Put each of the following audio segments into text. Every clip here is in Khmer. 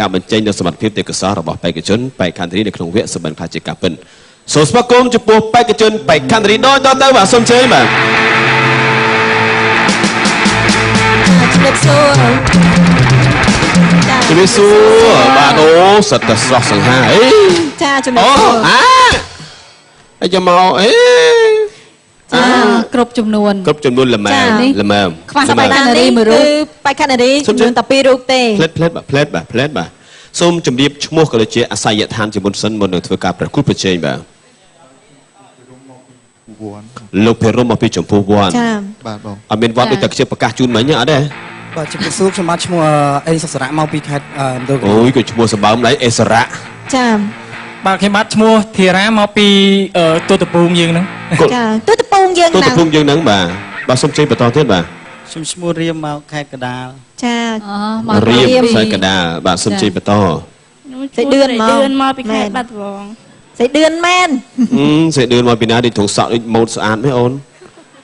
ការបញ្ចេញនូវសមត្ថភាពទេពកោសល្យរបស់បេក្ខជនបេក្ខនារីនៅក្នុងវគ្គសម្បិនខ្លះជាការពិនសូមស្វាគមន៍ចំពោះបេក្ខជនបេក្ខនារីដូចតទៅបាទសូមអញ្ជើញបាទ ជំរាបសួរចា ជំរាបសួរបាទអូសិតតែស្រស់សង្ហាអី ចាជំរា អូ បសួរ អាអីចាំមកអេ ចា គ្រប់ចំនួន គ្រប់ចំនួនល្មមល្មម ខ្វះបេក្ខនារីមួយរូប គឺបេក្ខនារីចំនួនតែ2រូបទេ ផ្លេតផ្លេតបាទផ្លេតបាទផ្លេតបាទសូមជម្រាបឈ្មោះក៏ដូចជាអាសយដ្ឋានជាមុនសិនមុននឹងធ្វើការប្រកួតប្រជែងបាទ វ័ន លោកភិរមមកពីចម្ពោះវ័ន ចា បាទបង អត់មានវត្តដូចតែខ្ញុំប្រកាសជូនមិញទេអត់ទេ បាទជំរាបសួរខ្ញុំបាទឈ្មោះអេសុកសារៈមកពីខេត្តមណ្ឌលគិរី អូយក៏ឈ្មោះសម្បើមដៃអេសរៈ ចា បាទខ្ញុំបាទឈ្មោះធីរ៉ាមកពីទូតពូងយើងហ្នឹង ចាទូតពងយើង ទូ ណា តភូមិយើងហ្នឹងបាទបាទសូមជ័យបន្តទៀតបាទ ខ្ញុំឈ្មោះរៀមមកខេត្តកដាល ចា អូមក រៀម ពី ខ្សែកដាលបាទសូមជ័យបន្ត សេចឌឿនមក ឌឿនមកពីខេត្តបាត់ដំបង សេចឌឿនមែន អឺសេឌឿនមកពីណាដូចទ្រង់សក់ដូចម៉ូតស្អាតមែនអូន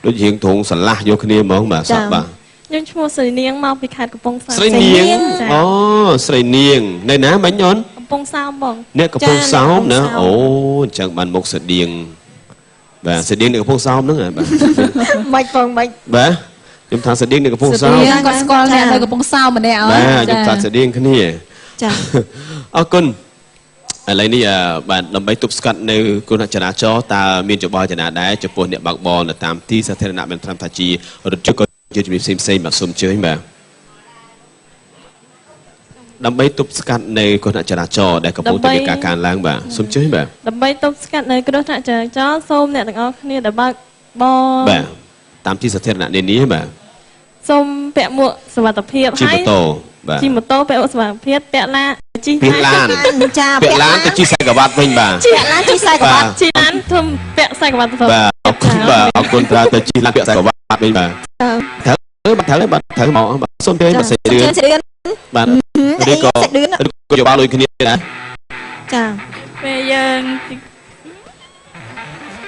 ដូចរៀងទ្រង់ស្រឡះយកគ្នាហ្មងបាទសក់បាទ ខ្ញុំឈ្មោះស្រីនាងមកពីខេត្តកំពង់សោម ស្រីនាងអូស្រីនាងនៅណាមិញអូន កំពង់សោមបង អ្នកកំពង់សោមណាអូអញ្ចឹងបានមុខស្តៀងបាទស្តៀងអ្នកកំពង់សោមហ្នឹងហ៎បាទ មិនបងមិន បាទខ្ញុំថាស្តៀងអ្នកកំពង់សោម ស្ទៀងគាត់ស្គាល់អ្នកនៅកំពង់សោមម្នាក់អើ បាទខ្ញុំថាស្តៀងគ្នា ចា អរគុណឥឡូវនេះបាទដើម្បីទប់ស្កាត់នៅគ្រោះថ្នាក់ចរាចរណ៍តើមានយោបល់ចំណាដែរចំពោះអ្នកបើកបរនៅតាមទីសាធារណៈមិនត្រឹមថាជារថយន្តក៏ជាជំនាញផ្សេងផ្សេងៗបាទសូមអញ្ជើញបាទដើម្បីទប់ស្កាត់នៅគ្រោះថ្នាក់ចរាចរណ៍ដែលកំពុងតែមានការកើនឡើងបាទសូមអញ្ជើញបាទ ដើម្បីទប់ស្កាត់នៅគ្រោះថ្នាក់ចរាចរណ៍សូមអ្នកទាំងអស់គ្នាដែលបើកបរ បាទតាមទីសាធារណៈនានាបាទ សូមពាក់មួកសុវត្ថិភាព ជិះម៉ូតូបាទ ជិះម៉ូតូពាក់មួកសុវត្ថិភាពពាក់ឡានជិះ ពាក់ឡាន ចា ពាក់ឡានទៅជិះខ្សែក្រវ៉ាត់វិញបាទ ពាក់ឡានជិះខ្សែក្រវ៉ាត់ ជិះឡានធ្វើពាក់ខ្សែក្រវ៉ាត់ទៅ បាទអរគុណបាទអរគុណត្រាទៅជិះឡានពាក់ខ្សែក្រវ៉ាត់វិញបាទត្រូវបាទត្រូវបាទត្រូវមកបាទសូមទេបាទសេរឿន សេរឿន បាទឬក៏ សេរឿន ឬក៏យោបល់ដូចគ្នាដែរ ចា ពេលយើង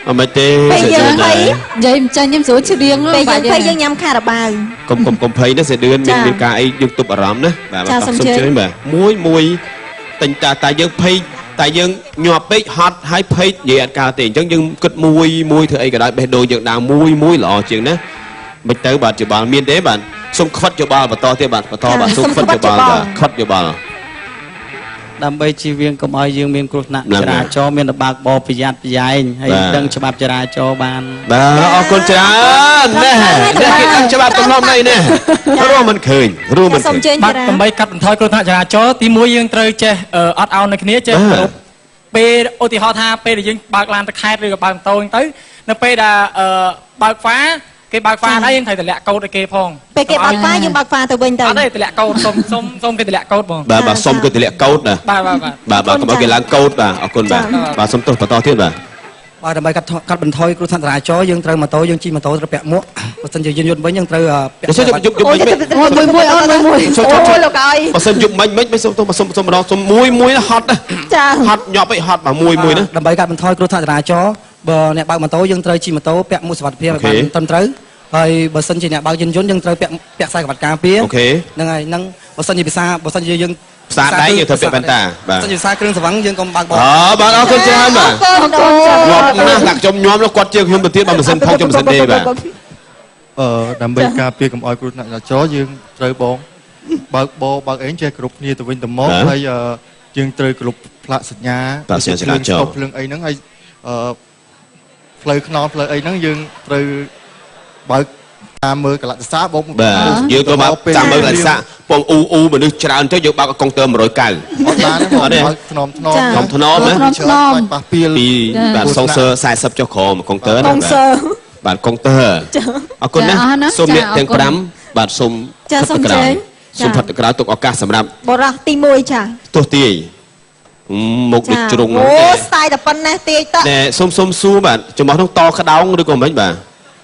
អត់មិនទេ ពេលយើងភ័យ និយាយមិនចាញ់ខ្ញុំស្រួលច្រៀង ពេលយើងភ័យយើងញ៉ាំខារ៉ាបាវ កុំកុំកុំភ័យណាសេឌឿនមានមានការអីយើងទប់អារម្មណ៍ណាបាទ ចា បាទ សូមជើញ សូមជើញបាទមួយមួយតែងតាតែយើងភ័យតែយើងញាប់ពេកហត់ហើយភ័យនិយាយអត់កើតទេអញ្ចឹងយើងគិតមួយមួយធ្វើអីក៏ដោយបេះដូងយើងដើរមួយមួយល្អជាងណាមិនទៅបាទយោបល់មានទេបាទសូមខ្វិតយោបល់បន្តទៀតបាទបន្តបាទសូមខ្វិតយោបល់បាទខ្វិតយោបល់ ដើម្បីជៀសវាងកុំឲ្យយើងមានគ្រោះថ្នាក់ ហ្នឹង ចរាចរណ៍មានតែបើកបរប្រយ័ត្នប្រយែងហើយ បាទ ដឹងច្បាប់ចរាចរណ៍បាន បាទអរគុណច្រើនណែនេះគេដឹងច្បាប់ទម្លាប់នេះនេះរួមមិនឃើញរួមមិន សូ ឃើញ មជើញតារា បាទដើម្បីកាត់បន្ថយគ្រោះថ្នាក់ចរាចរណ៍ទីមួយយើងត្រូវចេះអត់ឱននៅគ្នាចេះ បាទ គោរពពេលឧទាហរណ៍ថាពេលដែលយើងបើកឡានទៅខេត្តឬក៏បើកម៉ូតូហ្នឹងទៅនៅពេលដែលបើកហ្វាគេបើកហ្វាហើយយើងត្រូវតម្លាក់កូដឲ្យគេផង ពេលគេបើកហ្វាយើងបើកហ្វាទៅវិញទៅ អត់ទេតម្លាក់កូដសុំសុំសុំគេតម្លាក់កូដបង បាទបាទសុំគេទម្លាក់កោតណា បាទបាទបាទ បាទបាទកុំឲ្យគេឡើងកោតបាទអរគុណបាទបាទសុំទោសបន្តទៀតបាទ បាទដើម្បីកាត់កាត់បន្ថយគ្រោះថ្នាក់ចរាចរណ៍យើងត្រូវម៉ូតូយើងជិះម៉ូតូត្រូវពាក់មួកបើសិនជាយានយន្តវិញយើងត្រូវពាក់ បើសិនជាយប់យប់ អូ មិញ យមួយមួយអូនមួយមួយអូយលោកអើយ បើសិនយប់មិញមិញមិនសុំទោសសុំសុំម្ដងសុំមួយមួយណាហត់ណា ចា ហត់ញាប់អីហត់បាទមួយមួយណា ដើម្បីកាត់បន្ថយគ្រោះថ្នាក់ចរាចរណ៍បើអ្នកបើកម៉ូតូយើងត្រូវជិះម៉ូតូពាក់មួកសុវត្ថិភាពឲ្យបានត្រឹមត្រូវហើយបើសិនជាអ្នកបើកយានយន្តយើងត្រូវពាក់ពាក់ខ្សែក្រវ៉ាត់ការពារ អូខេ ហ្នឹងហើយហ្នឹងបើសិនជាភាសាបើសិនជាយើង ផ្សារដៃយើងត្រូវពាក់វ៉ែនតាបាទ បើសិនជាភាសាគ្រឿងស្រវឹងយើងកុំបើកបរ អូបាទអរគុណច្រើនបាទ អរគុណ ញាប់ណាស់តែខ្ញុំញាប់នោះគាត់ជាងខ្ញុំទៅទៀតបាទម៉ាស៊ីនផុកខ្ញុំម៉ាស៊ីនទេបាទ ដើម្បីការពារកុំឲ្យគ្រោះថ្នាក់ចរាចរណ៍យើងត្រូវបងបើកបរបើកអីចេះគ្រប់គ្នាទៅវិញទៅមកហើយយើងត្រូវគ្រប់ផ្លាកសញ្ញា ផ្លាកសញ្ញាចរាចរណ៍ ភ្លើងអីហ្នឹងហើយអឺផ្លូវថ្នល់ផ្លូវអីហ្នឹងយើងត្រូវបើកតាមមើលកលៈទេសៈបង បាទយើងក៏មកតាមមើលលក្ខណៈពងអ៊ូអ៊ូមនុស្សច្រើនទៅយើងបើកកុងទ័រ190 អត់បានទេ អត់ទេ បងបើកថ្នមថ្នម ថ្នមថ្នមណា ច្រើនបាច់ប៉ះពាល ពីបាទសុងសើ40ចុះក្រោមកុងទ័រណា កងសើ បាទកុងទ័រអរគុណណាសូមអ្នកទាំង5បាទសូម ចាសូមជើញ សូមផិតទៅក្រោយទុកឱកាសសម្រាប់ បរោះទី1ចា ទោះទាយមុខដូចជ្រុង អូ ហ្នឹង ស្ទាយតែប៉ុណ្ណេះទាយត ណែសូមសូមសួរបាទចំោះនោះតក្តោងឬក៏មិនបាទ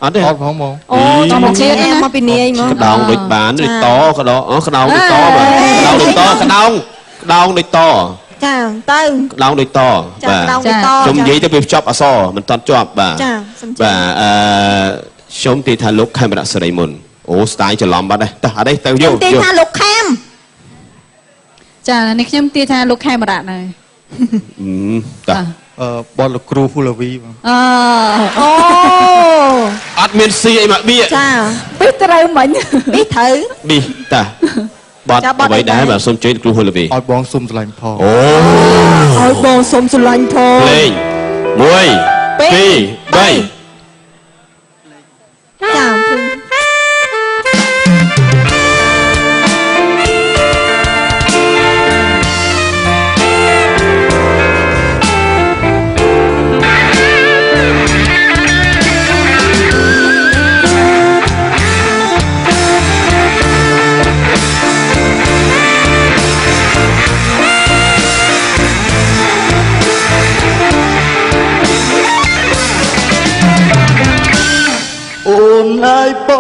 អត់ទេ អត់ផងបង អូ ធម្មជាតិណា មកពីនាយមក ក្តោងដូចបានដូចតក្តោងអូក្តោងដូចតបាទក្តោងដូចតក្តោងក្តោងដូចត ចាទៅ ក្តោងដូចត ចា បាទ ក្តោងដូចត ខ្ញុំនិយាយទៅវាភ្ជាប់អក្សរមិនតាន់ជាប់បាទ ចាសូមជឿ បាទខ្ញុំទីថាលោកខេមរៈសិរីមុនអូស្ទាយច្រឡំបាត់ដែរតោះអត់ទេទៅ ខ្ញុំ យកយក ទេថាលោកខេម ចានេះខ្ញុំទាយថាលោកខេមរៈដែរ តា បទលោកគ្រូហ៊ូឡាវីបង អ អូ អត់មានស៊ីអីមកបៀ ចា ពីត្រូវមិញ ប៊ីត្រូវ ប៊ីតាបទអ្វីដែរបាទសូមជើញគ្រូហ៊ូឡាវី ឲ្យបងសុំស្រឡាញ់ផង អូ ឲ្យបងសុំស្រឡាញ់ផង ភ្លេង1 2 3 ចាភ្លេង អូនហើយប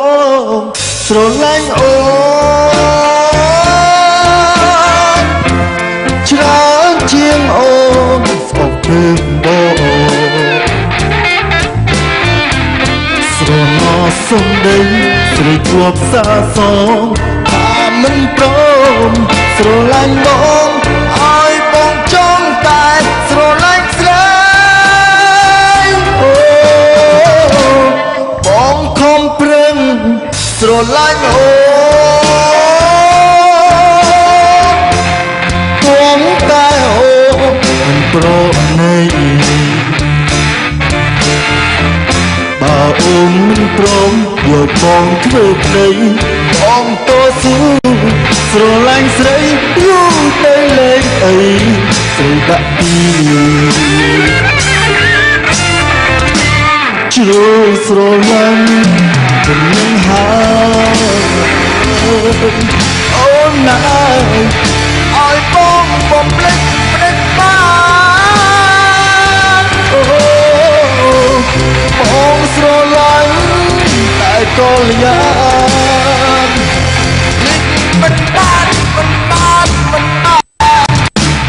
ងស្រឡាញ់អូនច្រើនជាងអូនស្អប់ព្រឹងបងស្រណោសំដីស្រីគួបសាសងថាមិនព្រមស្រឡាញ់បងឲ្យបងចង់តែស្រឡាញ់ស្រីអូបងខំប្រឹងស្រឡាញ់អូនគង់តែអូនមិនប្រណីបើអូនមិនព្រមយកបងធ្វើប្តីបងតស៊ូស្រឡាញ់ស្រីយូរទៅលេងអីស្រីដាក់ពីជ្រុលស្រឡាញ់មិននឹងហើយអូនណាយឲ្យបងបំភ្លេចភ្លេចបានអូបងស្រឡាញ់តែកល្យានភ្លេចមិនបានមិនបានមិនបាន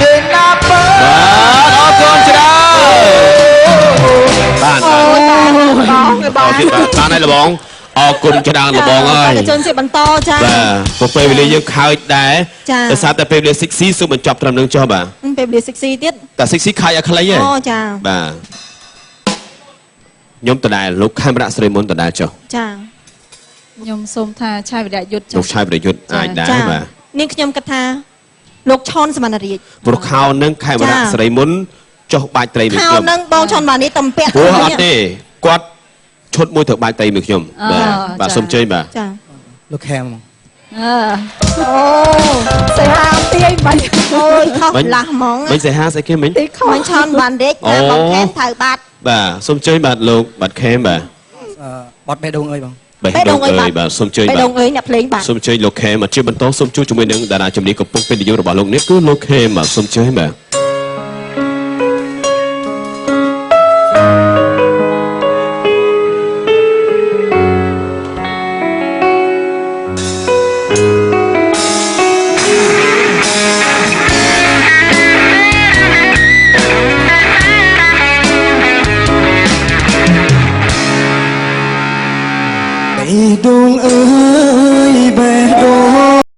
ទេណាបើ បាទអរគុណច្រើនបាទ អូតាបង អរគុណបាទបានហើយលបងអរគុណច្រើនលបងអើយ បេក្ខជនជាបន្តចា បាទព្រោះពេលវេលាយើងខើចដែរដោយសារតែពេលវេលា sexy សូមបញ្ចប់ត្រឹមនឹងចុះបាទ ពេលវេលា sexy ទៀត តែ sexy ខើចឲ្យខ្លីហ៎ អូចា បាទខ្ញុំដដែលលោកខេមរៈស្រីមុនដដែលចុះ ចា ខ្ញុំសូមថាឆាយវិរៈយុទ្ធ លោកឆាយប្រយុទ្ធអាចដែរ ចា បាទ នាងខ្ញុំគិតថាលោកឆនសមណ្ណរាជ ព្រោះខោនឹងខេមរៈស្រីមុនចុះបាច់ត្រីមួយ ខោ ខ្ញុំ នឹងបងឆនបាននេះតំពាក់ ព្រោះអត់ទេគាត់ឈុតមួយត្រូវបាច់ត្រីមួយខ្ញុំបាទបាទសូមជើញបាទ ចា លោកខេម អឺ អូ សេហាទាយមិញ អូយខុសលាស់ហ្មង មិញសេហាស្អីគេមិញ ទីខុស មិញឆនបានរាជថាបងខេមត្រូវបាត់ បាទសូមជើញបាទលោកបាទខេមបាទ បត់បេះដូងអើយបង បេះដូងអើយបាទសូមជើញបាទ បេះដូងអើយអ្នកភ្លេងបាទ សូមជើញលោកខេមជាបន្តសូមជួបជាមួយនឹងតារាជំនាញកំពុងពេញនិយមរបស់លោកនេះគឺលោកខេមបាទសូមជើញបាទ។